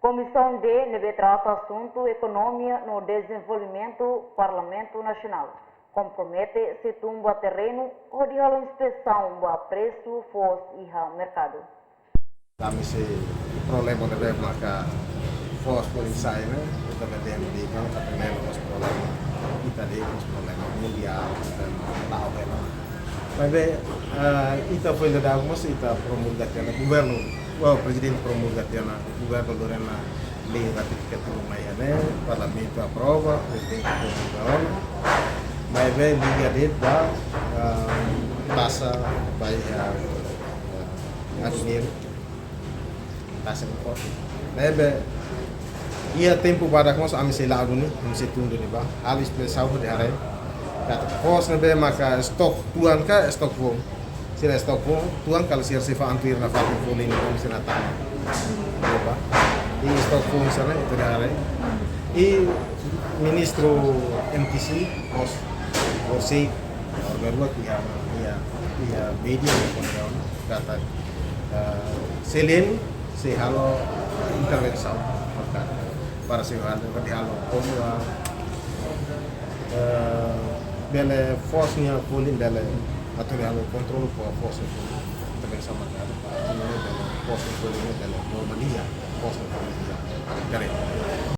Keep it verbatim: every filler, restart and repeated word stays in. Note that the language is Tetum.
Komisaun D ne'ebé trata asuntu ekonomia no dezenvolvimentu Parlamentu Nasionál kompromete sei tun ba terrenu hodi halo inspesaun ba presu foos iha merkadu. Ami sei problema ne'ebé maka foos foin sai ne'e, ita bele dehan de'it katak ne'e mós problema ita de'it, mós problema mundiál, problema la'o hela. Maibé, eh, ita foin dadauk mós ita promulga tiha ona governu, well, prezidente promulga tiha ona governu lorena lei ratifikativu mai ne'e, parlamentu aprova, prezidente promulga ona. Maibé liga de'it ba, eh, taxa ba iha, eh, atu dinheiro, taxa importu. Ne'ebé iha tempu badak mós ami sei la'o duni, ami sei tun duni ba halo inspesaun hodi haree katak foos ne'ebé maka stok tuan ka stok foun. Sira stok foun, tuan kala sira sei fa'an tuir nafatin folin ne'ebé sira tama. Ba. I stok foun sira ne'e ita haree. I ministru M T C, mós, mós sei, or berbuat iha, iha, iha media ne'e katak, eh, selain sei halo intervensaun, maka para sei halo, hodi halo, komu, eh, bele foos nia folin bele atu halo kontrolu ba foos nia folin. Intervensaun maka, atu bele foos nia folin bele normaliza, foos nia folin bele kare.